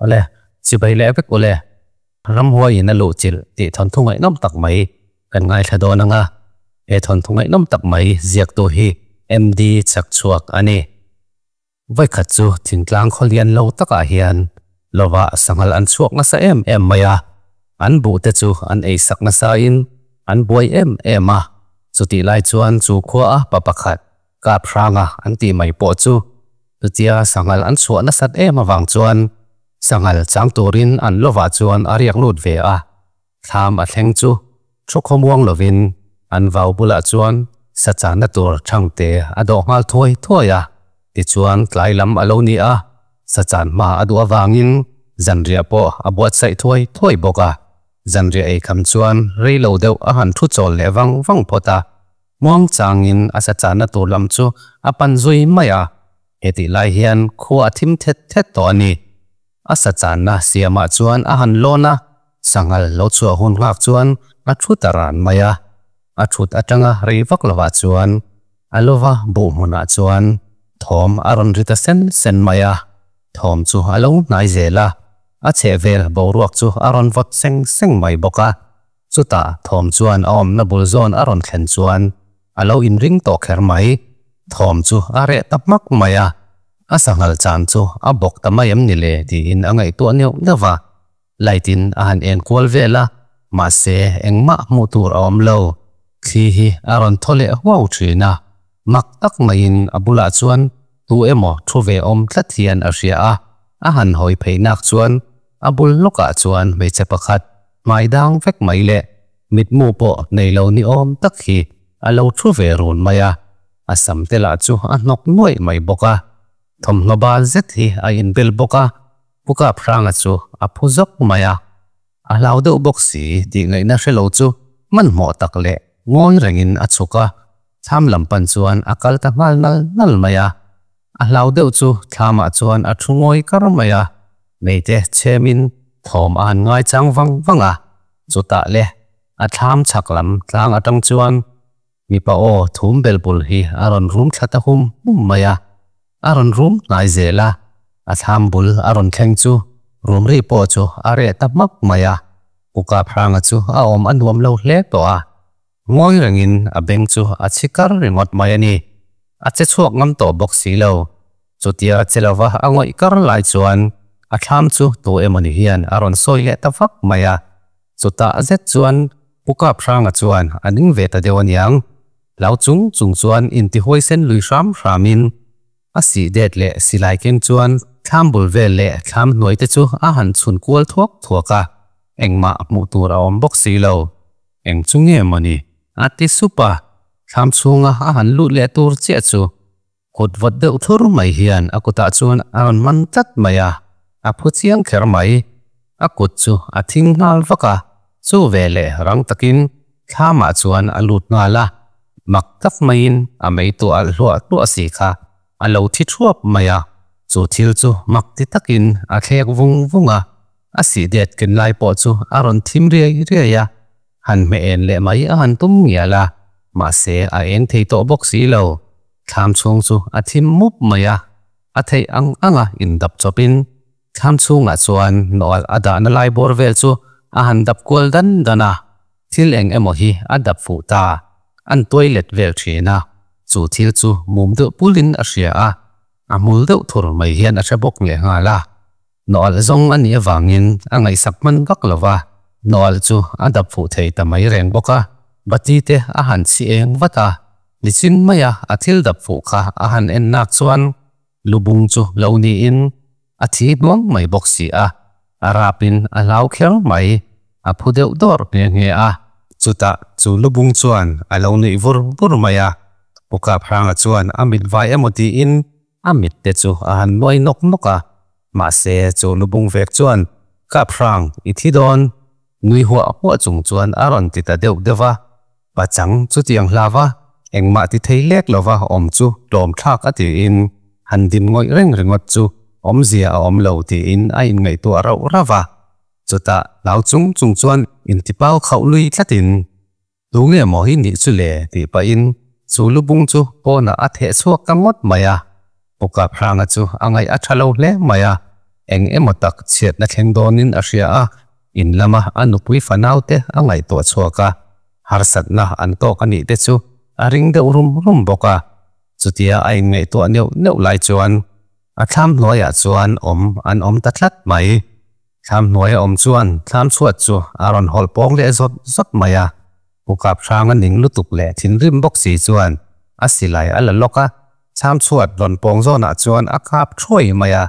Ole, chibai le vek ule. Ramhuai in a luhchilh tih thawnthu ngaihnawm tak mai kan ngaithla dawn anga. He thawnthu ngaihnawm tak mai ziaktu hi MD Chakchhuak a ni. Vawikhat chu thingtlang khawlian lo takah hian lova sanghal an chhuak nasa em em mai a. An buh te chu an ei sak nasa in an buai em em a. Chutih lai chuan chu khua a pa pakhat kap hranga an tih mai pawh chu chutia sanghal an chhuah nasat em avang chuan sanghal chang turin an lovah chuan a riak lut ve a. Thlam a thleng chu thu khawmuang lovin an vau bulah chuan sa channa tur changte a dawh nghal thuai thuai a. Tichuan tlai lam a lo ni a, sa chan hma a duh avangin zanriah pawh a buatsaih thuai thuai bawk a. Zanriah ei kham chuan rei lo deuh a han thu chawl leh vang vang phawt a, muang changin a sa channa tur lam chu a pan zui mai a. Hetih lai hian khua a thim thet thet tawh a ni. A sa channa siamah chuan a han lawn a, sanghal lo chhuah hun nghak chuan a thu ta ran mai a. A thut atanga rei vak lovah chuan a lova buh hmunah chuan thawm a rawn ri ta sen sen mai a. Thawm chu a lo hnai zel a, a chhehvel boruak chu a rawn vawt seng seng mai bawk a. Chutah thawm chuan a awmna bul zawn a rawn thlen chuan a lo inring tawh kher mai. Thawm chu a reh ta hmak mai a, a sanghal chan chu a bawk ta mai em ni le tiin a ngaihtuah neuh neuh va. Light in a han en kual vel a, mahse engmah hmuh tur a awm lo. Thli hi a rawn thaw leh huau thin a, mak tak maiin a bulah chuan tu emaw thu ve awm tlat hian a hria a, a han hawi phei nak chuan a bul lawkah chuan hmeichhe pakhat hmai dang vek mai leh mitmu pawh nei lo ni awm tak hi a lo thu ve run mai a, a sam te lah chu a hnawk nuaih mai bawk a, thawmhnaw bal zet hi a inbel bawk a. Pu Kaphranga chu a phu zawk mai a, a hlau deuh bawk si tih ngaihna hre lo chu hmanhmawh tak leh ngawi rengin a chhuk a, thlam lam pan chuan a kal ta nghal nal nal mai a. A hlau deuh chu thlamah chuan a thu ngawi kar mai a, meite chhemin thawm a han ngaichang vang vang a, chutah le a thlam chhak lam tlang atang chuan Mipa aw thum bel bul hi a rawn rum thla ta hum hum mai a, a rawn rum hnai zel a, a thlam bul a rawn thleng chu rum ri pawh chu a reh ta hmak mai a, Pu Kaphranga chu a awm a nuam lo hle tawh a, ngawi rengin a beng chu a chhi kar ringawt mai a ni, a che chhuak ngam tawh bawk si lo. Chutia che lova a ngawih kar lai chuan a thlam chu tu emawni hian a rawn sawi leh ta vak mai a, Chutah zet chuan Pu Kaphranga chuan a ning ve ta deuh aniang. Hlau chung chung chuan intihuaisen lui hram hramin a sih det leh silai keng chuan thlam bul vel leh thlam hnuai te chu a han chhun kual thuak thuak a, engmah hmuh tur a awm bawk si lo. Eng chu nge mawni? a ti sup a, thlam chhunga a han lut leh tur chiah chu Kut vawt deuh thur mai hian a kutah chuan a rawn man tlat mai a, a phu chiang kher mai. A kut chu a thing nghal vak a, chu veleh rang takin thlamah chuan a lut nghal a, mak tak maiin a mei tuah alh hluah hluah si kha a lo thi thuap mai a, chu thil chu mak ti takin a thlek vung vung a, a sih det ken lai pawh chu a rawn thim riai riai a, han hmeh en leh mai a han tum ngial a, mahse a eng thei tawh bawk si lo. Thlam chhung chu a thim mup mai a, a theih ang anga indap chawpin thlam chhungah chuan nawlh a dahna lai bawr vel chu a han dap kual dan dan a, thil eng emaw hi a dap fuh ta, an tuai let vel thin a, chu thil chu mum deuh pulin a hria a, a hmul deuh thur mai hian a hre bawk lehnghal a. Nawlh zawng a nih avangin a ngaihsak hman vak lo va, nawlh chu a dap fuh thei ta mai reng bawk a, bati te a han chhi eng vat a, nichin maia a thil dap fuh kha a han en nak chuan lubung chu lo niin a thi hnuang mai bawk si a, a rapin a hlau kher mai, a phu deuh dawr nghe nghe a. Chutah chu lubung chuan a lo nuih vur vur mai a, Pu Kaphranga chuan a mit vai emaw tiin A mit te chu a han nuai nawk nawk a, mahse chu lubung vek chuan, Kap hrang, i thi dawn? Nui huah huah chung chuan a rawn ti ta deuh deuh va. Pachang chutiang hlau va, engmah ti thei lek lova awm chu tlawm thlak a tiin han din ngawih reng ringawt chu awmzia a awm lo tiin a inngaihtuah rauh rauh va. Chutah hlau chung chung chuan intipau khauh lui tlatin, Tunge maw hi nih chu le? tih pahin chu lubung chu pawnah a theh chhuak ta ngawt mai a. Pu Kaphranga chu a ngaih a tha lo hle mai a. Eng emaw tak chhiatna thleng dawnin a hria a, in lama a nupui fanaute a ngaihtuah chhuak a, harsatna an tawk a nih te chu a ring deuh rum rum bawk a. Chutia a inngaihtuah neuh neuh lai chuan a thlam hnuaiah chuan awm an awm ta tlat mai. Thlam hnuaia awm chuan thlam chhuat chu a rawn hawlh pawng leh zawt zawt mai a. Pu Kaphranga ning lutuk leh thinrim bawk si chuan a silai a la lawk a, thlam chhuat rawn pawng zawnah chuan a kap thuai mai a.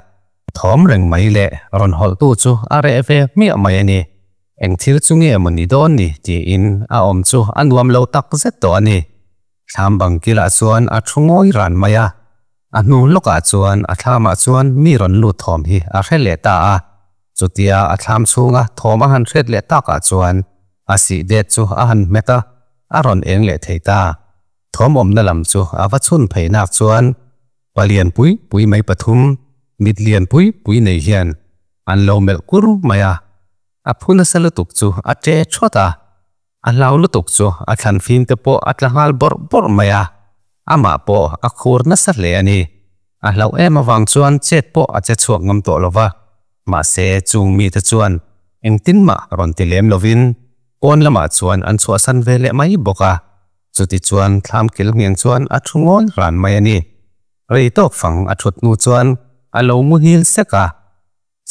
Thawm reng mai leh rawn hawlhtu chu a reh ve hmiah mai a ni. Eng thil chu nge maw ni dawn ni tiin a awm chu a nuam lo tak zet tawh a ni. Thlam bang kilah chuan a thu ngawi ran mai a. A hnu lawkah chuan a thlamah chuan mi rawn lut thawm hi a hre leh ta a. Chutia a thlam chhunga thawm a han hriat leh takah chuan a sih det chu a han hmet a, a rawn eng leh thei ta. Thawm awmna lam chu a va chhun phei nak chuan palian pui pui mai pathum, mit lian pui pui nei hian an lo melh kur mai a. A phu nasa lutuk chu a che thawt a, a hlau lutuk chu a thlan fim te pawh a tla nghal bawrh bawrh mai a, amah pawh a khur nasa hle a ni. A hlauh em avang chuan chet pawh a che chhuak ngam tawh lo va, mahse chung mite chuan engtin mah rawn ti lem lovin pawn lamah chuan an chhuahsan ve leh mai bawk a, chutichuan thlam kil ngheng chuan a thu ngawi ran mai a ni. Rei tawk fang a thut hnu chuan a lo muhil sek a.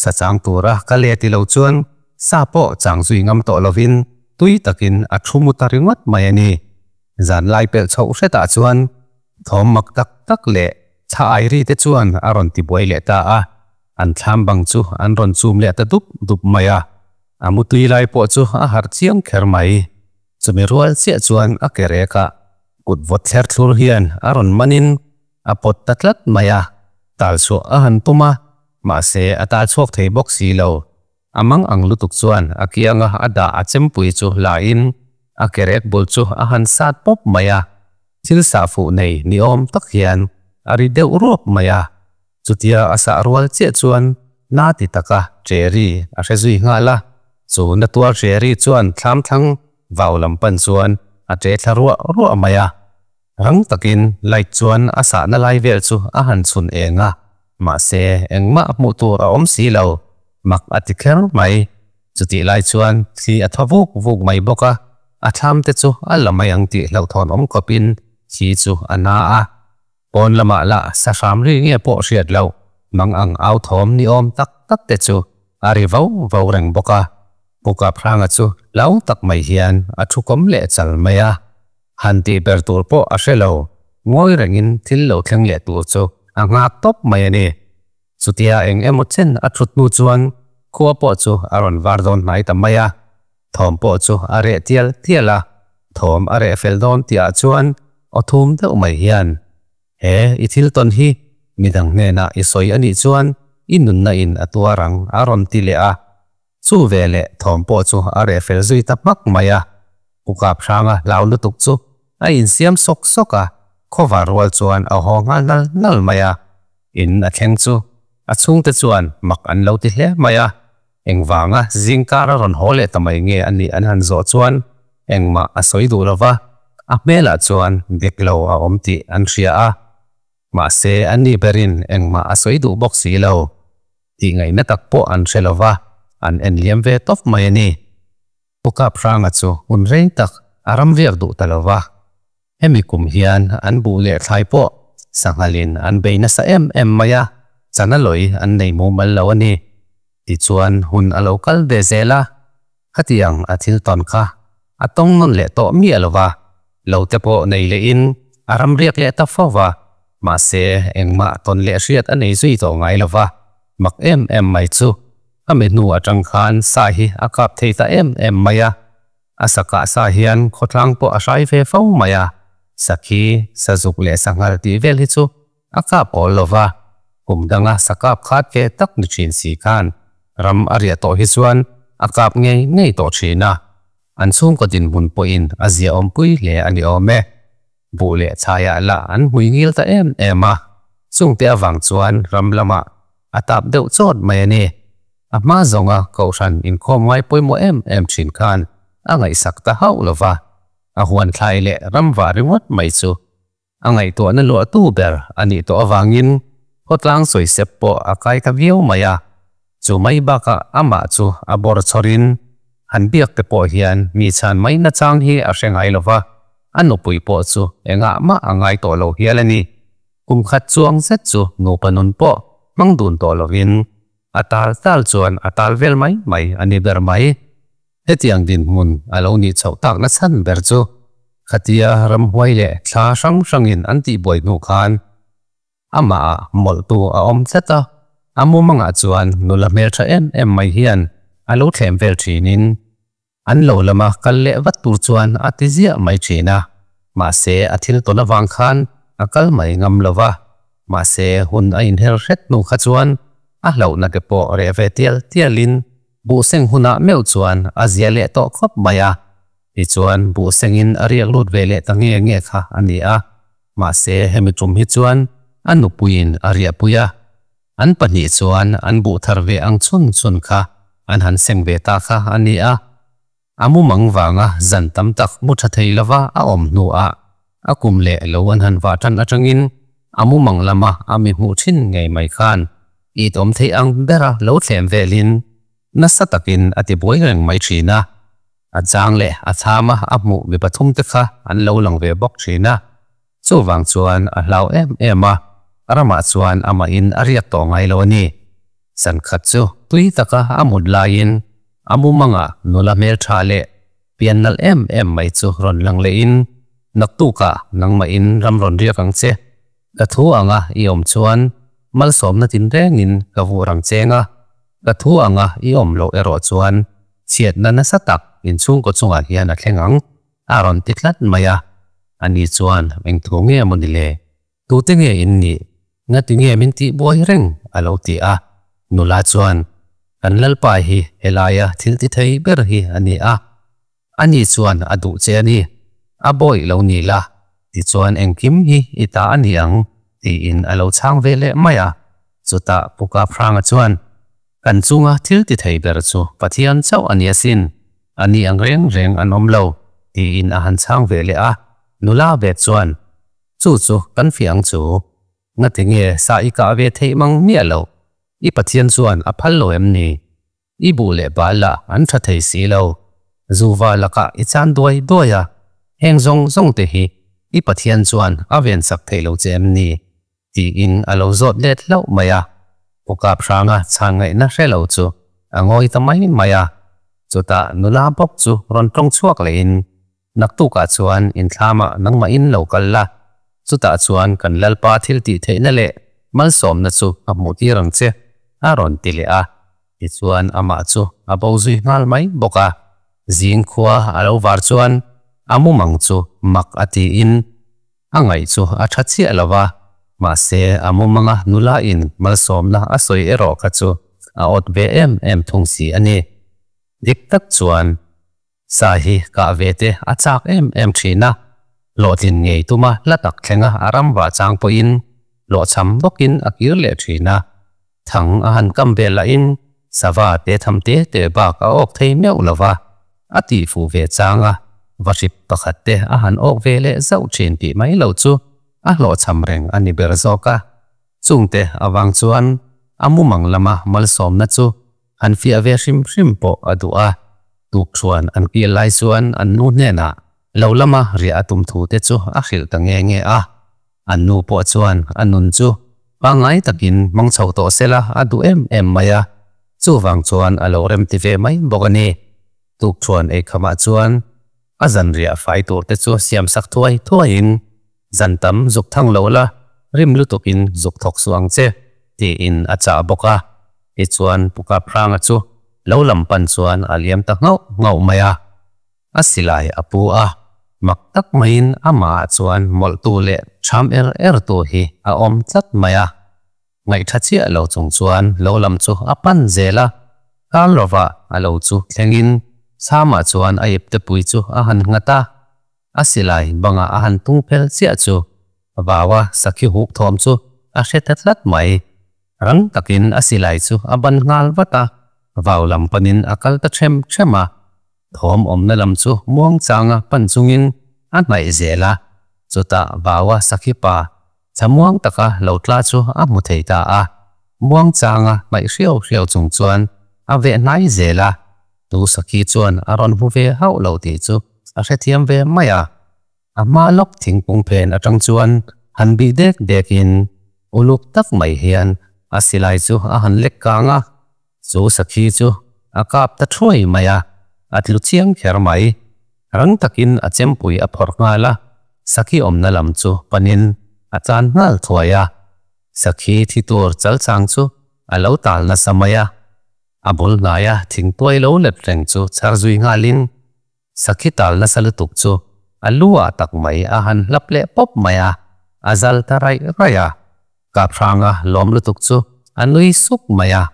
Sa chang tura ka let ti lo chuan sa pawh chang zui ngam tawh lovin tui takin a thu mu ta ringawt mai a ni. Zan lai pelh chhoh hretah chuan thawm mak tak tak leh thla airi te chuan a rawn ti buai leh ta a, an thlam bang chu an rawn chum leh ta dup dup mai a. A mutui lai pawh chu a harh chiang kher mai. Chumi rual chiah chuan a ke rekah kut vawt thler thlur hian a rawn manin a pawt ta tlat mai a, tal chhuah a han tum a, mahse a tal chhuak thei bawk si lo. A mang ang lutuk chuan a kianga a dah a chempui chu la in a ke rek bul chu a han sat pawp mai a, thil sah fuh nei ni awm tak hian a ri deuh ruap mai a. Chutia a sah rual chiah chuan na ti taka Cherry a hre zui nghal a, chu na tuar Cherry chuan thlam thlang vau lam pan chuan a che thla ruah ruah mai a. Rang takin light chuan a sahna lai vel chu a han chhun eng a, mahse engmah hmuh tur a awm si lo, mak a ti kher mai. Chutih lai chuan thli a thaw vuk vuk mai bawk a, a thlam te chu a la mai ang tih hlauhthawn awm khawpin thli chu a na a. Pawn lamah lah sahram ri nge pawh hriat loh mang ang au thawm ni awm tak tak te chu a ri vau vau reng bawk a. Pu Kaphranga chu hlau tak mai hian a thu kawm leh chal mai a. Han tih ber tur pawh a hre lo, ngawi rengin thil lo thleng leh tur chu a nghak tawp mai a ni. Chutia eng emaw chen a thut hnu chuan khua pawh chu a rawn var dawn hnai ta mai a, thawm pawh chu a reh tial tial a, thawm a reh fel dawn tihah chuan aw thum deuh mai hian, He i thil tawn hi midang hnenah i sawi a nih chuan i nunna in a tuar ang a rawn ti leh a. Chu veleh thawm pawh chu a reh fel zui ta hmak mai a. U Kaphranga hlau lutuk chu a insiam sawk sawk a, khawvar rual chuan a haw nghal nal nal mai a. In a thleng chu a chhungte chuan mak an lo ti hle mai a, engvanga zingkar a rawn haw leh ta mai nge a nih an han zawh chuan engmah a sawi duh lo va, a hmelah chuan dik lo a awm tih an hria a, mahse a ni berin engmah a sawi duh bawk si lo. Tih ngaihna tak pawh an hre lo va, an en liam ve tawp mai a ni. Pu Kaphranga chu hun rei tak a ram riak duh ta lo va, hemi kum hian an buh leh thlai pawh sanghalin an bei nasa em em mai a, chana lawi an nei mumal lo a ni. Tichuan hun a lo kal ve zel a, khatiang a thil tawn kha a tawng nawn leh tawh miah lo va, lo te pawh nei lehin a ram riak leh ta fo va, mahse engmah tawn leh hriat a nei zui tawh ngai lo va, mak em em mai chu a mi hnu atang khan sa hi a kap thei ta em em mai a, a sa kah sa hian khawtlang pawh a hrai ve fo mai a, sakhi, sazuk leh sanghal tih vel hi chu a kap awl lo va, kum danga sa kap khat ve tak ni thin si khan ram a riah tawh hi chuan a kap ngei ngei tawh thin a, an chhungkaw dinhmun pawhin a ziaawmpui hle a ni awm e. Buh leh chhaiah lah an hmui ngil ta em em a, chungte avang chuan ram lamah a tap deuh chawt mai a ni. A hma zawnga Kohhran inkhawm ngai pawimawh em em thin khan a ngaihsak ta hauh lo va, a huan thlai leh ram vah ringawt mai chu a ngaihtuahna luahtu ber a nih tawh avangin khawtlang sawisep pawh a kai ta viau mai a. Chu mai bakah amah chu a bawrchhawrin han biak te pawh hian mi chhan mai nachang hi a hre ngai lova, a nupui pawh chu engah mah a ngai tawh lo hial a ni. Kum khat chuang zet chu nupa nun pawh hmang dun tawh lovin a tal tal chuan a tal vel mai mai a ni ber mai. Hetiang dinhmun a lo nih chhoh tak nachhan ber chu khatia ramhuai leh thla hrang hrangin an tihbuai hnu khan amah ah mawlhtu a awm tlat a, a mumangah chuan nula hmeltha em em mai hian a lo thlem vel thinin an lo lama kal leh vat tur chuan a ti ziah mai thin a, mahse a thil tawn avang khan a kal mai ngam lo va, mahse hun a inher hret hnu kha chuan a hlauhna te pawh reh ve tial tialin buhseng hunah meuh chuan a zia leh tawh khawp mai a, tichuan buhsengin a riak lut ve leh ta nge nge kha a ni a, mahse hemi tum hi chuan a nupuiin a riahpui a, an pahnih chuan an buh thar ve ang chhun chhun kha an han seng ve ta kha a ni a. A mumang vanga zan tam tak mu tha thei lova a awm hnuah a kum leh lo an han vah tan atangin a mumang lama a mi hmuh thin ngei mai khan it awm thei ang bera lo thlem velin nasa takin a ti buai reng mai thin a. A chang leh a chama a hmuh mi pathum te kha an lo lang ve bawk thin a. Chuvang chuan a hlau em em a, ramah chuan amahin a riak tawh ngai lo a ni. Zankhat chu tui taka a mut laiin a mumangah nula hmeltha leh pian nalh em em mai chu rawn lang lehin, Naktukah nangmahin ram rawn riak ang che. Ka thu anga i awm chuan malsawmna tinrengin ka vur ang cheng a, ka thu anga i awm loh erawh chuan chhiatna nasa tak inchhungkaw chungah hian a thleng ang, a rawn ti tlat mai a. Ani chuan eng thu nge maw ni le? Tute nge in nih? Ngati nge min tih buai reng? a lo ti a. Nula chuan, Kan Lalpa hi helaia thil ti thei ber hi a ni a. Ani chuan a duh che a ni. A bawih lo ni la, tichuan engkim hi i ta a ni ang, tiin a lo chhang ve leh mai a. Chutah Pu Kaphranga chuan, Kan chunga thil ti thei ber chu Pathian chauh a ni asin, a ni ang reng reng an awm lo, tiin a han chhang ve leh a. Nula ve chuan, Chu chu kan fiah ang chu. Ngati nge sa i kah ve theih mang miah loh? I Pathian chuan a phal lo em ni? I buh leh bal lah an tha thei si lo. Zuva lakah i chan duai duai a, heng zawng zawng te hi i Pathian chuan a vensak thei lo che em ni? Tiin a lo zawt let hlauh mai a. Pu Kaphranga chhan ngaihna hre lo chu a ngawi ta mai mai a. Chutah nula bawk chu rawn tawng chhuak lehin, Naktukah chuan inthlama nangmahin lo kal la, chutah chuan kan Lalpa thil tih theihna leh malsawmna chu a hmuh tir ang che, a rawn ti leh a. Tichuan amah chu a bo zui nghal mai bawk a. Zing khua a lo var chuan a mumang chu mak a tiin a ngaih chu a tha chiah lo va, mahse a mumanga nula in malsawmna a sawi erawh kha chu a awt ve em em thung si a ni. Dik tak chuan Sa hi kah ve te a chak em em thin a, hlawhtlin ngei tuma hla tak thlenga a ram vah chang pawhin hlawhchham bawkin a kir leh thin a. Thang a han kam ve lahin sava te tham te te bak a awk thei meuh lo va, a tih fuh ve chang a, vahrip pakhat te a han awk ve leh zauh thin tih mai lo chu a hlawhchham reng a ni ber zawk a. Chungte avang chuan a mumang lama malsawmna chu Han fiah ve hrim hrim pawh a duh a, tukṭhuan an kil lai chuan an nu hnenah lo lama riah a tum thu te chu a hrilh ta nge nge a. An nu pawh chuan a nun chu pangngai takin hmang chho tawh sela a duh em em mai a, chuvang chuan a lo remti ve mai bawk a ni. Tukṭhuan eikhamah chuan a zan riah fai tur te chu siam sak thuai thuaiin, Zan tam zuk thang lo la, rim lutukin zuk thawk suh ang che, tiin a chah bawk a. Tichuan Pu Kaphranga chu lo lam pan chuan a liam ta nghauh nghauh mai a. A silai a pu a, mak tak maiin amahah chuan mawlhtu leh ṭham er ertu hi a awm tlat mai a. Ngaihṭha chiah lo chung chuan lo lam chu a pan zel a, kal lova a lo chu thlengin Chhamah chuan a iptepui chu a han nghat a. A silai bangah a han tung phel chiah chu vaua sakhi huk thawm chu a hre ta tlat mai. Rang takin a silai chu a ban nghal vat a, vau lam panin a kal ta ṭhem ṭhem a. Thawm awmna lam chu muang changa pan chungin a hnaih zel a, chutah vaua sakhi pa thlamuang taka lo tla chu a hmu thei ta a. Muangchanga hnaih hriau hriau chung chuan a veh hnai zel a, chu sakhi chuan a rawn hmu ve hauh lo tih chu a hrethiam ve mai a. A hma lawk thingkung phen atang chuan han bih dek dekin uluk tak mai hian a silai chu a han lek kang a, chu sakhi chu a kap ta thuai mai a, a tlu chiang kher mai. Rang takin a chempui a phawrh nghal a, sakhi awmna lam chu panin a tan nghal thuai a. Sakhi thi tur chalchang chu a lo tal nasa mai a, a bul hnaia thingtuai lo let reng chu chhar zui nghalin sakhi tal nasa lutuk chu a lu ah tak mai a han hlap leh pawp mai a, a zal ta raih raih a. Kaphranga lawm lutuk chu a nui suk mai a,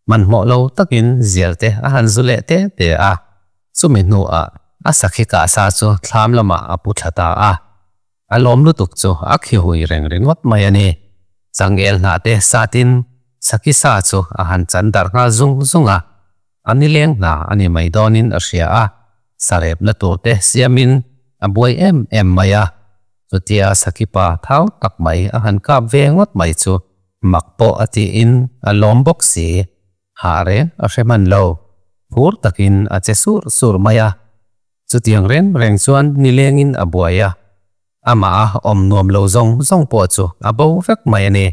hmanhmawh lo takin zial te a han zu leh te te a. Chumi hnuah a sakhi kahsa chu thlam lamah a pu thla ta a, a lawm lutuk chu a khi hui reng ringawt mai a ni. Changel hnah te satin sakhi sa chu a han chan darh nghal zung zung a, a nileng hna a ni mai dawnin a hria a, sarepna tur te siamin a buai em em mai a. Chutia sakhi pa thau tak mai a han kap ve ngawt mai chu mak pawh a tiin a lawm bawk si. Hah reng a hre hman lo, phur takin a che sur sur mai a. Chutiang reng reng chuan nilengin a buai a, amah a awm nuam lo zawng zawng pawh chu a bo vek mai a ni.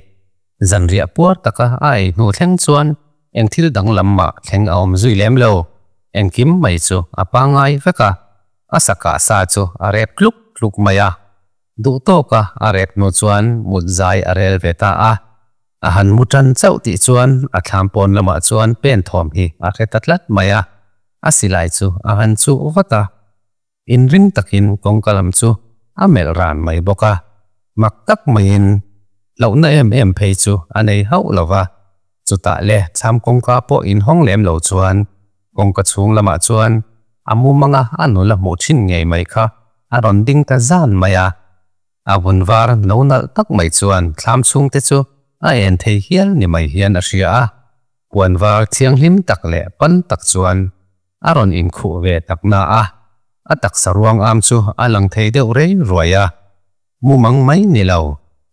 Zanriah puar taka a ei hnu thleng chuan eng thil danglam mah thleng a awm zui lem lo, engkim mai chu a pangngai vek a, a sakah sa chu a rep tluk tluk mai a. Duh tawka a rep hnu chuan mut zai a rel ve ta a. A han mu tan chauh tih chuan a thlam pawn lamah chuan pen thawm hi a hre ta tlat mai a, a silai chu a han chuh vat a. Inring takin kawngka lam chu a melh ran mai bawk a, mak tak maiin hlauhna em em phei chu a nei hauh lo va. Chutah le chham kawngka pawh inhawng lem lo chuan kawngka chhung lamah chuan a mumanga a nula hmuh thin ngei mai kha a rawn ding ta zan mai a. A vun var no nalh tak mai chuan thlam chhung te chu a en thei hial ni mai hian a hria a. Puan var thianghlim tak leh pan tak chuan a rawn inkhuh ve tak na a, a taksa ruang am chu a lang thei deuh rei ruai a. Mumang mai ni lo,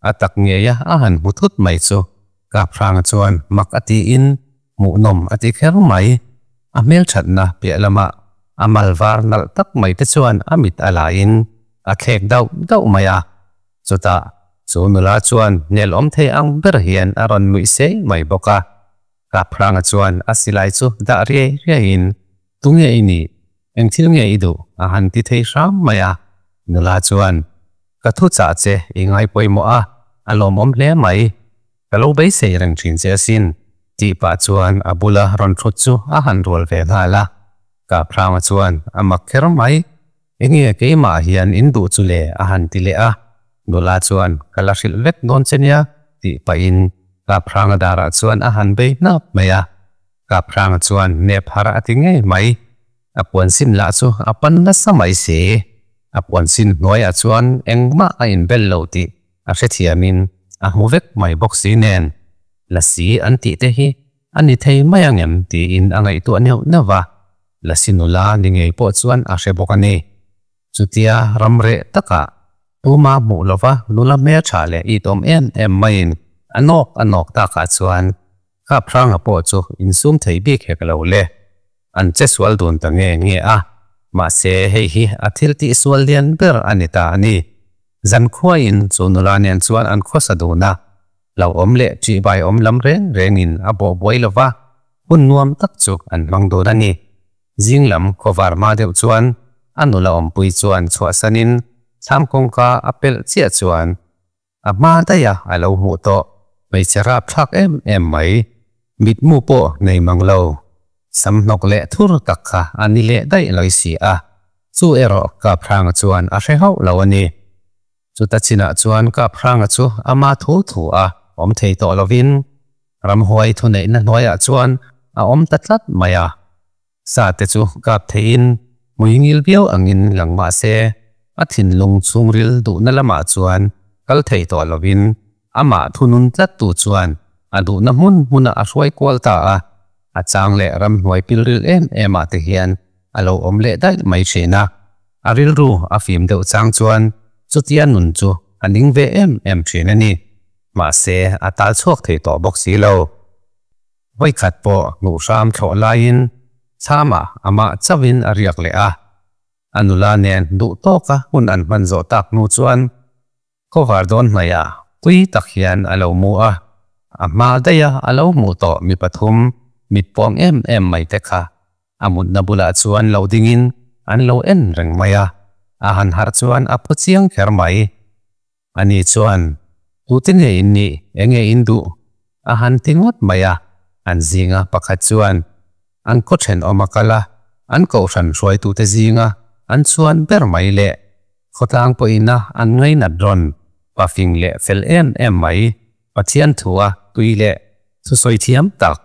a tak ngeia a han hmu thut mai chu Kaphranga chuan mak a tiin hmuhnawm a ti kher mai. A hmelthatna piah lamah a mal var nalh tak mai te chuan a mit a lain a thlek dauh dauh mai a. Chutah chu nula chuan nelawm thei ang ber hian a rawn nuih sei mai bawk a. Kaphranga chuan a silai chu dah riai riaiin, Tunge i nih? Eng thil nge i duh? a han ti thei hram mai a. Nula chuan, Ka thu chah che i ngai pawimawh a, a lawmawm hle mai. Ka lo beisei reng thin che asin, tih pah chuan a bula rawn thut chu a han rual ve nghal a. Kaphranga chuan a mak kher mai, Enge keimah hian in duh chu le? a han ti leh a. Nula chuan, Ka la hrilh vek dawn che nia, tih pahin Kaphranga darah chuan a han bei hnap mai a. Kaphranga chuan nep har a ti ngei mai. A puan sin lah chu a pan nasa mai si. A puan sin hnuaiah chuan engmah a inbel lo tih a hrethiamin a hmu vek mai bawk si nen. Lasi an tih te hi a ni thei mai ang em tiin a ngaihtuah neuh neuh va. Lasi nula ni ngei pawh chuan a hre bawk a ni. Chutia ram reh takah tuma hmuh lova nula hmeltha leh itawm em em maiin a nawk a nawk takah chuan Kaphranga pawh chu insum thei bik hek lo le. An che sual dun ta nge nge a, mahse hei hi a thil tih sual lian ber a ni ta a ni. Zankhuain chu nula nen chuan an khawsa dun a, hlauhawm leh ṭihbaiawm lam reng rengin a bawh buai lova, hun nuam tak chu an hmang dun a ni. Zing lam khawvar hma deuh chuan a nula awmpui chuan chhuahsanin thlam kawngka a pelh chiah chuan a hma daih a a lo hmuh tawh. Hmeichhe rapthlak em em mai, mitmu pawh nei mang lo, sam hnawk leh thur tak kha a ni leh daih lawi si a, chu erawh Kaphranga chuan a hre hauh lo a ni. Chuta chinah chuan Kaphranga chu ama thu thu a awm thei tawh lovin ramhuai thuneihna hnuaiah chuan a awm ta tlat mai a. Sa te chu kap theiin hmui ngil viau angin lang mah se, a thinlung chhungril duhna lamah chuan kal thei tawh lovin amah thunun tlattu chuan a duhna hmun hmunah a hruai kual ta a, a chang leh ramhnuai pilril em em ah te hian a lo awm leh daih mai thin a. A rilru a fim deuh chang chuan chutia nun chu a ning ve em em thin a ni. Mahse a tal chhuak thei tawh bawk si lo. Vawikhat pawh nguhram thlawh laiin thlamah amah chauhin a riak leh a. A nula nen duh tawka hun an hman zawh tak hnu chuan khawvar dawn hnaihah tui tak hian a lo mu a. A hma daiha a lo hmuh tawh mi pathum mit pawng em em mai te kha a mutna bulah chuan lo dingin an lo en reng mai a. A han harh chuan a phu chiang kher mai. Ani chuan, Tute nge in nih, enge in duh? A han ti ngawt mai a. An zinga pakhat chuan an khaw thenawm a kal a, an kohhran hruaitute zinga an chuan ber mai leh khawtlang pawhina an ngainat rawn pafing leh fel em em mai Pathian thua tui leh thusawi thiam tak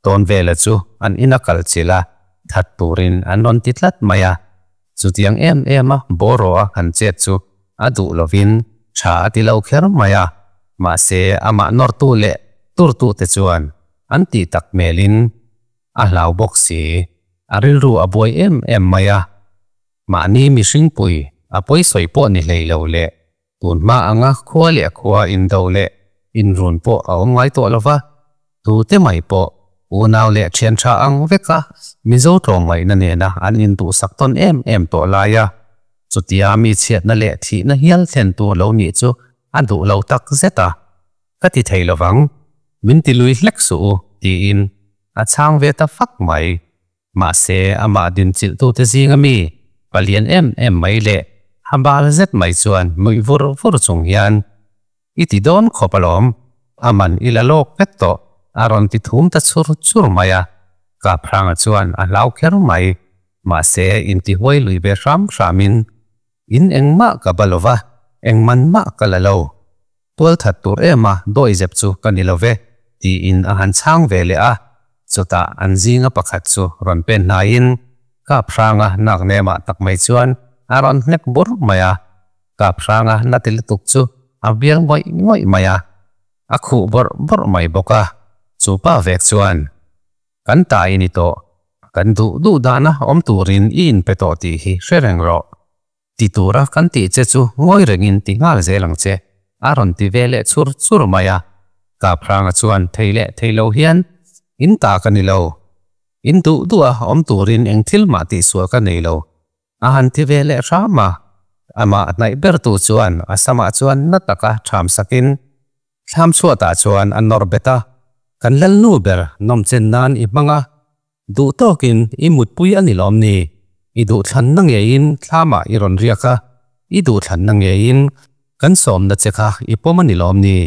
tawn vela chu an ina kal chilh a, that turin an rawn ti tlat mai a. Chutiang em em a bawraw a han chet chu a duh lovin tha a ti lo kher mai a, mahse amah nawrtu leh turtute chuan an tih tak hmelin a hlau bawk si, a rilru a buai em em mai a. Mahni mihringpui a pawisawi pawh ni hlei lo leh tun hma anga khua leh khua indo leh inrun pawh a awm ngai tawh lo va, tute mai pawh unau leh thian tha ang veka Mizo tlawmngaihna nena an induhsak tawn em em tawh lai a, chutia mi chhiatna leh thihna hial thlen tur lo nih chu a duh lo tak zet a. Ka ti thei lovang, min ti lui hlek suh u, tiin a chhang ve ta fak mai. Mahse, amah dinchilhtute zinga mi palian em em mai leh ha bal zet mai chuan nuih vur vur chung hian, I ti dawn khawp alawm, a man i la lawk vek tawh, a rawn ti thum ta chur chur mai a. Kaphranga chuan a hlau kher mai. Mahse, intihuai lui ve hram hramin, In engmah ka ba lova, engman mah ka la lo. Tual that tur em a dawi zep chu ka ni lo ve, tiin a han chhang ve leh a. Chutah an zinga pakhat chu rawn pen hnaiin Kaphranga nak nemah tak mai chuan a rawn hnek bur mai a. Kaphranga na ti lutuk chu a bial ngawih ngawih mai a, a khuh bawrh bawrh mai bawk a. Chu pa vek chuan, Kan ta i ni tawh, kan duh duh dana awm turin i inpe tawh tih hi hre reng rawh. Ti tura kan tih che chu ngawi rengin ti nghal zel ang che, a rawn ti ve leh chur chur mai a. Kaphranga chuan thei leh thei lo hian, In ta ka ni lo. In duh duh a awm turin eng thil mah tihsual ka nei lo, a han ti ve leh hram a. Amah hnaih bertu chuan a samah chuan na taka ṭham sakin, Thlam chhuatah chuan a nawr bet a, Kan lalnu ber nawmchen nan i hmang a, Duh tawkin i mutpui a ni lawm ni? I duhthlanna ngeiin thlamah i rawn riak a, i duhthlanna ngeiin kan sawmna che kha i pawm a ni lawm ni?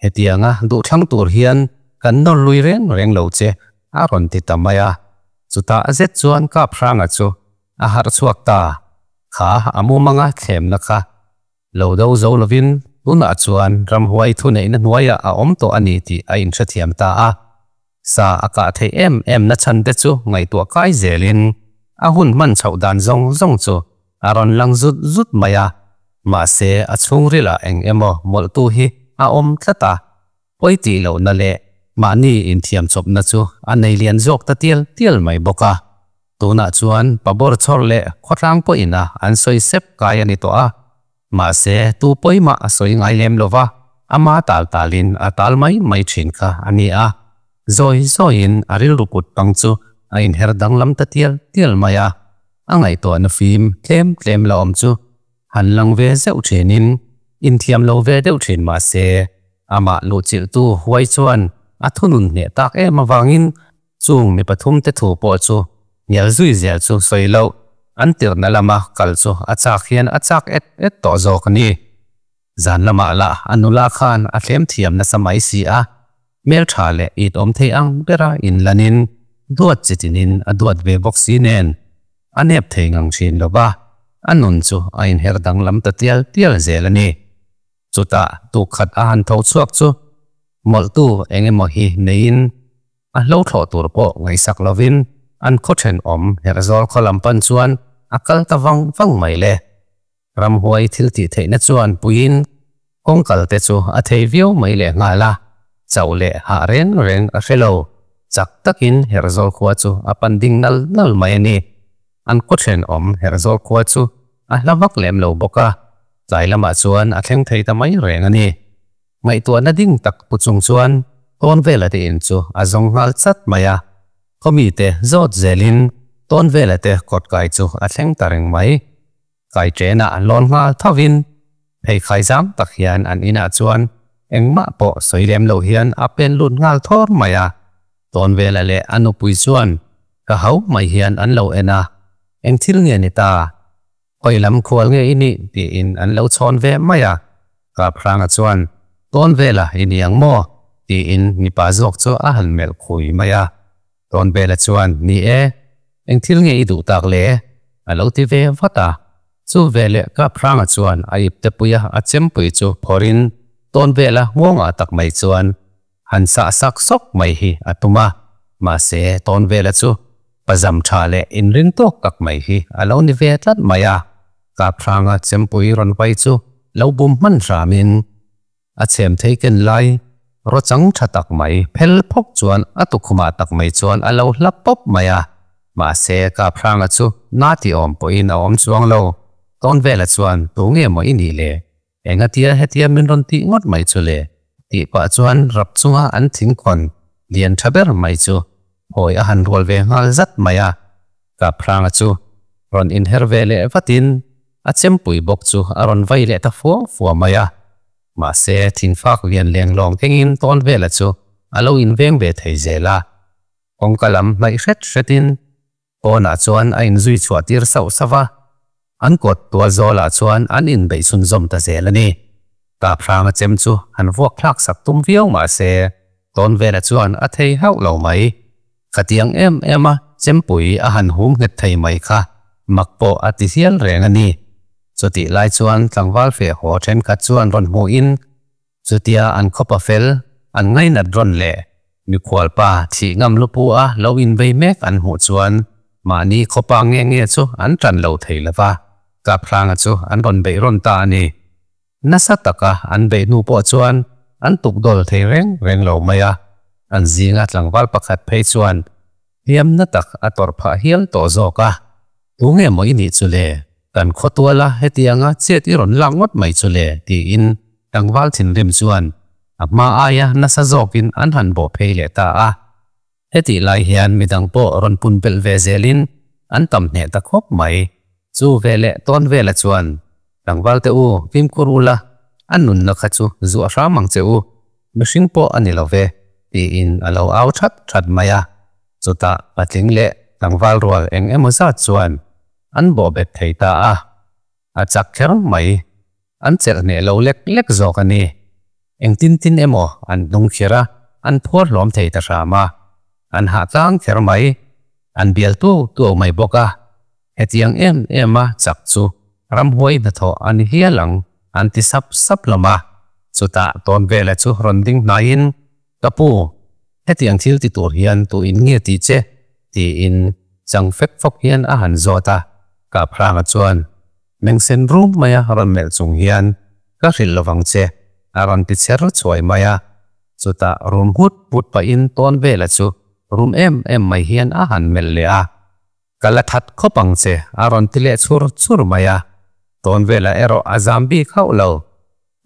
Hetianga duhthlang tur hian kan nawr lui reng reng lo che, a rawn ti ta mai a. Chutah zet chuan Kaphranga chu a harh chhuak ta, kha a mumanga thlemna kha Lo do zo lovin tunah chuan ramhuai thuneihna hnuaiah a awm tawh a ni tih a inhrethiam ta a. Sa a kah theih em em na chhan te chu ngaihtuah kai zelin a hun hman chhoh dan zawng zawng chu a rawn lang zut zut mai a. Mahse a chhungrilah eng emaw mawlhtu hi a awm tlat a. Pawi tih lohna leh mahni inthiam chawpna chu a nei lian zawk ta tial tial mai bawk a. Tunah chuan pabawr chhawr leh khawtlang pawhin a an sawi sep kai a ni tawh a. Mahse tu pawimah a sawi ngai lem lo va, ama tal talin a tal mai mai thin kha a ni a. Zawi zawiin a rilru kut pang chu a inher danglam ta tial tial mai a. A ngaihtuahna fim tlem tlem la awm chu han lang ve zeuh thinin inthiam lo ve deuh thin mah se, amah luhchilhtu huai chuan a thunun hneh tak em avangin chung mi pathumte thu pawh chu hnial zui zel chu sawi loh an tirhna lama kal chu a chak hian a chak et et tawh zawk a ni. Zan lamah lah a nula khan a thlem thiam nasa mai si a, hmeltha leh it awm thei ang bera inlanin duat chi tinin a duat ve bawk si nen a nep thei ngang thin lo va, a nun chu a inher danglam ta tial tial zel a ni. Chutah tukkhat a han tho chhuak chu mawlhtu eng emaw hi neiin a hlo thlawh tur pawh ngaihsak lovin an khaw thenawm Herhzawl khaw lam pan chuan a kal ta vang vang mai le. Ramhuai thil tih theihna chuan puiin kawngkal te chu a thei viau mai leh nghal a, chauh leh hah reng reng a hre lo. Chak takin Herhzawl khua chu a pan ding nal nal mai a ni. An khaw thenawm Herhzawl khua chu a hla vak lem lo bawk a, tlai lamah chuan a thleng thei ta mai reng a ni. Ngaihtuahna ding tak pu chung chuan Tawnvela te in chu a zawng nghal chat mai a. Khaw mite zawt zelin Tawnvela te kawtkai chu a thleng ta reng mai. Kaichena an lawn nghal thovin pheikhai zam tak hian an inah chuan engmah pawh sawi lem lo hian a pen lut nghal thawr mai a. Tawnvela leh a nupui chuan ka hau mai hian an lo en a, Eng thil nge ni ta? Hawi lam khual nge i nih? tiin an lo chhawn ve mai a. Kaphranga chuan, Tawnvela i ni ang maw? tiin mipa zawk chu a han melh khui mai a. Tawnvela chuan, Ni e, eng thil nge i duh tak le? A lo ti ve vat a. Chu veleh Kaphranga chuan a iptepuia a chempui chu phawrhin Tawnvela nghawngah tak mai chuan han sah sak sawk mai hi a tum a. Mahse Tawnvela chu pazam tha leh inring tawk tak mai hi a lo ni ve tlat mai a. Kaphranga chempui rawn vai chu lo bum hman hramin a chhem thei ken lai rawchang tha tak mai phel phawk chuan a tukhumah tak mai chuan a lo hlap pawp mai a. Mahse Kaphranga chu na ti awm pawhin a awm chuang lo. Tawnvela chuan tu nge maw i nih le? Engatia hetia min rawn tih ngawt mai chu le? Tih pah chuan rap chunga an thingkhawn lian tha ber mai chu hawi a han rual ve nghal zat mai a. Kaphranga chu rawn inher ve leh vatin a chempui bawk chu a rawn vai leh ta fua fua mai a. Mahse thingfak lian lenglawng thlengin Tawnvela chu a lo inveng ve thei zel a. Kawngka lam hnaih hret hretin pawnah chuan a inzui chhuah tir sauh sauh a, an kawt tual zawlah chuan an inbeih chhunzawm ta zel a ni. Kaphranga chem chu han vuak thlak sak tum viau mah se Tawnvela chuan a thei hauh lo mai. Khatiang em em a chempui a han hum nghet thei mai kha mak pawh a ti hial reng a ni. Chutih lai chuan tlangval feh haw thenkhat chuan rawn hmuhin Chutia an khawpa fel, an ngainat rawn leh mikhualpa thih ngam lupu a lo invei mek an hmuh chuan mahni khawpa nge nge chu an tan lo thei lova, Kaphranga chu an rawn beih rawn ta a ni. Nasa taka an beih hnu pawh chuan an tukdawl thei reng reng lo mai a, an zinga tlangval pakhat phei chuan hliamna tak a tawrh phah hial tawh zawk a. Tunge maw i nih chu le? Kan khawtuala hetianga chet i rawn lak ngawt mai chu le? tiin tlangval thinrim chuan a hma aia nasa zawkin an han bawh phei leh ta a. Hetih lai hian midang pawh rawn pun belh ve zelin an tam hneh ta khawp mai. Chu veleh tawn vela chuan, Tlangval te u, fimkhur ula, a nunna kha chu zuah hram ang che u, mihring pawh a ni lo ve, tiin a lo au that that mai a. Chutah patling leh tlangval rual eng emaw zat chuan an bawh bet thei ta a, a chak kher mai. An chelh hneh lo lek lek zawk a ni. Engtin tin emaw an hnung kher a, an phuar hlawm thei ta hram a. An hah tlang kher mai. An bial tuau tuau mai bawk a. Hetiang em em a chak chu ramhuai hnathawh a ni hial ang an ti sap sap hlawm a. Chutah Tawnvela chu rawn ding hnaiin, Ka pu, hetiang thil ti tur hian tu in nge tih che? tiin chang fek fawk hian a han zawt a. Kaphranga chuan mengsen rum maia rawn melh chung hian, Ka hrilh lovang che, a rawn ti chher chhuai mai a. Chutah rum nghut nghut pahin Tawnvela chu rum em em mai hian a han melh leh a. Ka la that khawp ang che, a rawn ti leh chhur chhur mai a. Tawnvela erawh a zam bik hauh lo.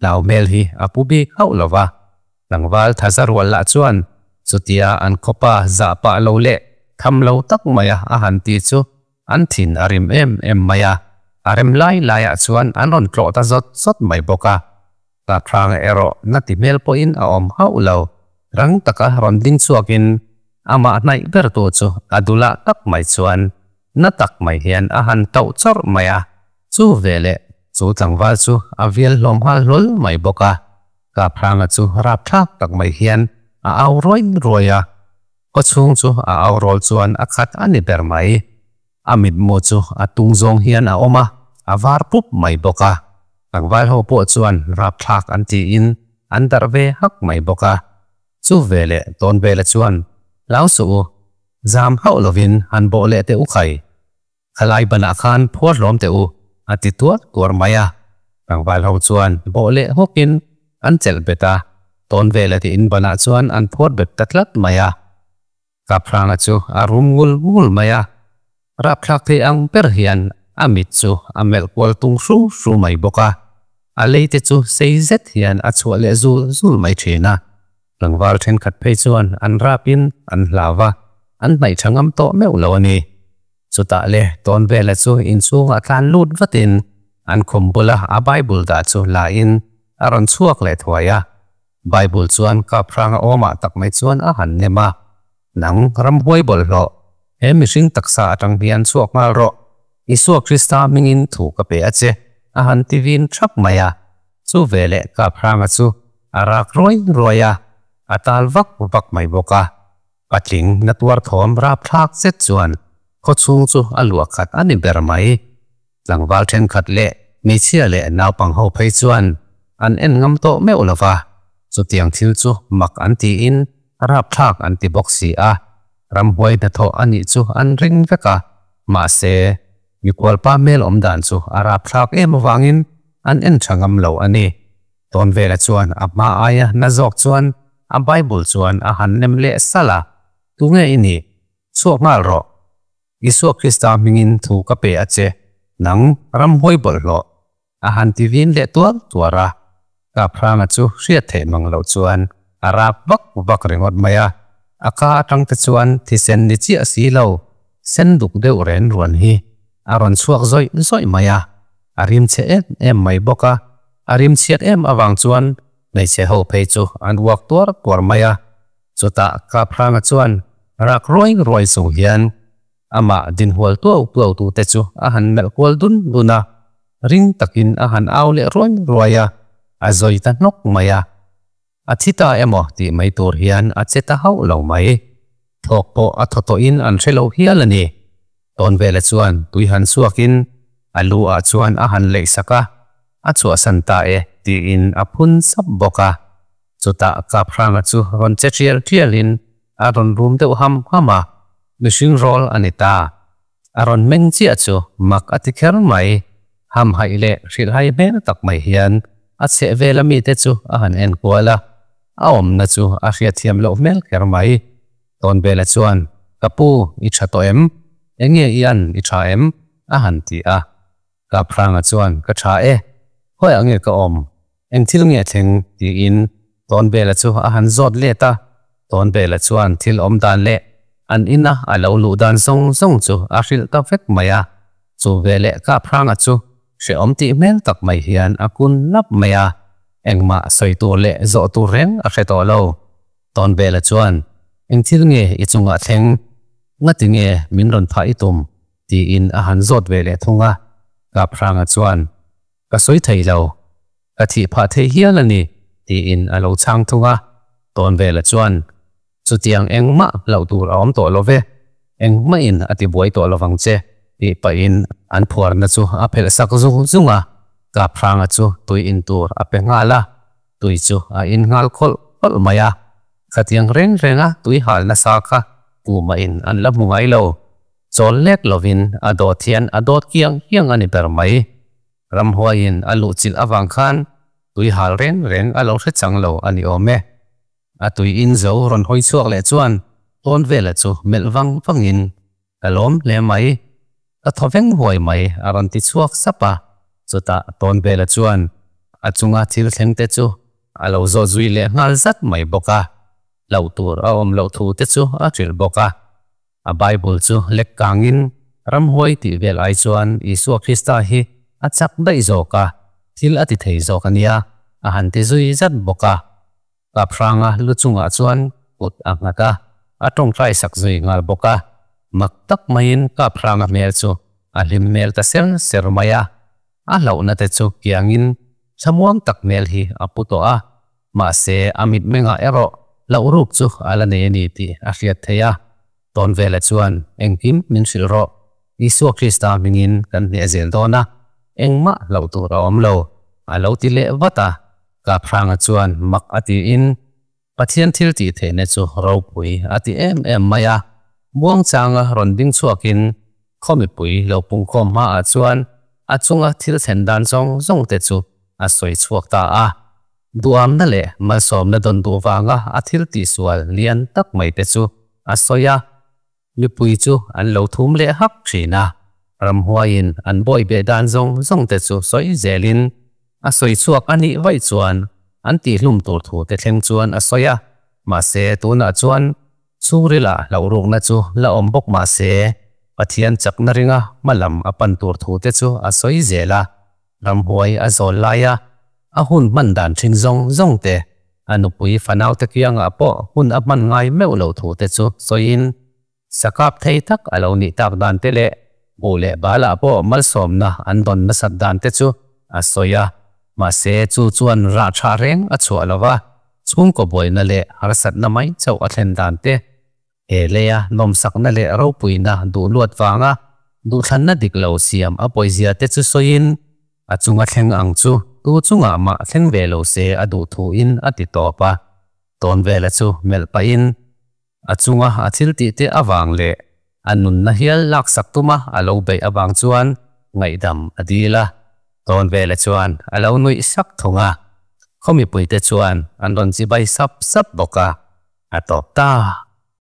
Hlau hmel hi a pu bik hauh lo va. Tlangval thaza rual lah chuan chutia an khawpa zah pah lo leh tham lo tak maia a han ti chu an thin a rim em em mai a. A rem lai laiah chuan an rawn tlawh ta zawt zawt mai bawk a. Kahranga erawh na ti hmel pawhin a awm hauh lo. Rang taka rawn ding chhuakin amah hnaih ber tu chu a dulah tak mai chuan na tak mai hian a han tauh chawrh mai a. Chu veleh chu tlangval chu a vial hlawm nghal hlawl mai bawk a. Kaphranga chu rapthlak tak mai hian a au ruai ruai a. Khawchhung chu a au rawl chuan a khat a ni ber mai. A mitmu chu a tung zawng hian a awm a, a var pup mai bawk a. Tlangval ho pawh chuan rapthlak an tiin an darh ve hak mai bawk a. Chu veleh Tawnvela chuan, Hlau suh u, zam hauh lovin han bawh leh teh u khai. Khalai banah khan phuar hlawm teh u, a ti tuar tuar mai a. Tlangval ho chuan bawh leh hawkin an chelh bet a, Tawnvela te in banah chuan an phuar bet ta tlat mai a. Kaphranga chu a rum ngul ngul mai a, rapthlak thei ang ber hian a mit chu a melh kual tung hru hru mai bawk a. A lei te chu sei zet hian a chhuah leh zul zul mai thin a. Tlangval thenkhat phei chuan an rapin an hlau va, an hnaih tha ngam tawh meuh lo a ni. Chutah le Tawnvela chu inchhungah tlan lut vatin an khum bula a Bible dah chu la in a rawn chhuak leh thuai a. Bible chuan Kapranga awmah tak mai chuan a han nem a, Nang ramhuai bawlhhlawh, he mihring taksa atang hian chhuak nghal rawh, Isua Krista hmingin thu ka pe a che, a han ti vin thap mai a. Chu veleh Kapranga chu a rak ruai ruai a, a tal vak vak mai bawk a. Patling na tuar thawm rapthlak zet chuan khawchhung chu a luah khat a ni ber mai. Tlangval thenkhat leh hmeichhia leh naupang ho phei chuan an en ngam tawh meuh lo va, chutiang thil chu mak an tiin rapthlak an ti bawk si a, ramhuai hnathawh a nih chu an ring vek a, mahse mikualpa hmel awm dan chu a rapthlak em avangin an en tha ngam lo a ni. Tawnvela chuan a hma aia na zawk chuan a Bible chuan a han nem leh salh a, Tunge i nih? Chhuak nghal rawh. Isua Krista hmingin thu ka pe a che, nang ramhuai bawlhhlawh. A han ti vin leh tuar tuar a. Kapranga chu hriat theih mang loh chuan a rap vak vak ringawt mai a. A ka atang te chuan thisen ni chiah si lo, sen duk deuh ren ruan hi a rawn chhuak zawih zawih mai a. A rim chhe em em mai bawk a. A rim chhiat em avang chuan hmeichhe ho phei chu an uak tuar tuar mai a. Chutah Kapranga chuan rak ruai ruai chung hian amah dinhual tuau tuau tute chu a han melh kual dun dun a, ring takin a han au leh ruai ruai a, a zawi ta hnawk mai a. A thi ta emaw tih mai tur hian a che ta hauh lo mai. Thawk pawh a thaw tawhin an hre lo hial a ni. Tawnvela chuan tui han chhuakin a lu ah chuan a han leih sak a, a chhuahsan ta e tiin a phun sap bawk a. Chutah Kapranga chu rawn che tial tialin a rawn rum deuh ham ham a, mihring rawl a ni ta. A rawn meng chiah chu mak a ti kher mai. Hamhaih leh hrilhhai hmel tak mai hian a chheh vel ami te chu a han en kual a, a awmna chu a hriatthiam loh hmel kher mai. Tawnvela chuan, Ka pu, i tha tawh em? Enge i an i tha em? a han ti a. Kapranga chuan, Ka tha e. Khawiah nge ka awm? Eng thil nge thleng? tiin Tawnvela chu a han zawt let a. Tawnvela chuan thil awm dan leh an ina a lo luh dan zawng zawng chu a hrilh ta vek mai a. Chu veleh Kapranga chu hrehawm tih hmel tak mai hian a kun lap mai a, engmah sawi tur leh zawh tur reng a hre tawh lo. Tawnvela chuan, Eng thil nge i chungah thleng? Ngati nge min rawn phah i tum? tiin a han zawt ve leh thung a. Kapranga chuan, Ka sawi thei lo. Ka thih phah thei hial a ni, tiin a lo chhang thung a. Tawnvela chuan, Chutiang engmah hlauh tur a awm tawh lo ve, engmahin a tibuai tawh lovang che, tih pahin an phuarna chu a phelh sak zung zung a. Kapranga chu tui in tur a pe nghal a, tui chu a in nghal khawlh khawlh mai a. Khatiang reng renga tui hal nasa kha kumahin an la hmu ngai lo. Chawl lek lovin a dawt hian a dawt kiang kiang a ni ber mai. Ramhuaiin a luhchilh avang khan tui hal reng reng a lo hre chang lo a ni awm e. A tui in zo rawn hawi chhuak leh chuan tawn vela chu melh vang vangin, Ka lawm hle mai, ka thaw veng huai mai a rawn ti chhuak sap a. Chutah tawn vela chuan a chunga thil thleng te chu a lo zawt zui leh nghal zat mai bawk a. Hlauh tur a awm loh thu te chu a hrilh bawk a. A Bible chu lek kangin ramhuai tih vel ai chuan Isua Krista hi a chak daih zawk a, thil a ti thei zawk a nia, a han ti zui zat bawk a. Kapranga lu chungah chuan kut a nghat a, a tawngtai sak zui nghal bawk a. Mak tak maiin Kapranga hmel chu a hlim hmel ta ser ser mai a. A hlauhna te chu kiangin thlamuang tak hmel hi a pu tawh a. Mahse, a mitmengah erawh hlauh ruk chu a la nei a ni tih a hriat theih a. Tawnvela chuan, Engkim min hrilh rawh. Isua Krista hmingin kan hneh zel dawn a, engmah hlauh tur a awm lo, a lo ti leh vat a. Kapranga chuan mak a tiin, Pathian thil tih theihna chu ropui a ti em em mai a. Muangchanga rawn ding chhuakin khaw mipui lo pungkhawm hmaah chuan a chunga thil thlen dan zawng zawng te chu a sawi chhuak ta a. Duamna leh malsawmna dawn duh vanga a thil tihsual lian tak mai te chu a sawi a. Mipui chu an lo thum leh hak thin a. Ramhuaiin an bawi beh dan zawng zawng te chu sawi zelin a sawi chhuak a nih vaih chuan an tihhlum tur thu te thleng chuan a sawi a. Mahse tunah chuan chhungrila hlauh rukna chu la awm bawk mahse Pathian chakna ringa hmalam a pan tur thu te chu a sawi zel a. Ramhuai a zawl laia a hun hman dan thin zawng zawng te, a nupui fanau te kiangah pawh hun a hman ngai meuh lo thu te chu sawiin sakap thei tak a lo nih tak dan te leh buh leh balah pawh malsawmna an dawn nasat dan te chu a sawi a. Mahse chu chuan rah tha reng a chhuah lo va, chhungkaw buaina leh harsatna mai chauh a thlen dan te, he leia nawmsakna leh ropuina duh luat vanga duhthlanna dik lo siam a pawizia te chu sawiin a chunga thleng ang chu tu chungah mah thleng ve lo se a duh thuin a ti tawp a. Tawn vela chu melh pahin a chunga a thil tih te avang leh a nunna hial laksak tuma a lo beih avang chuan ngaihdam a dil a. Tawn vela chuan a lo nuih sak thung a, khaw mipuite chuan an rawn chibai sap sap bawk a, a tawp ta.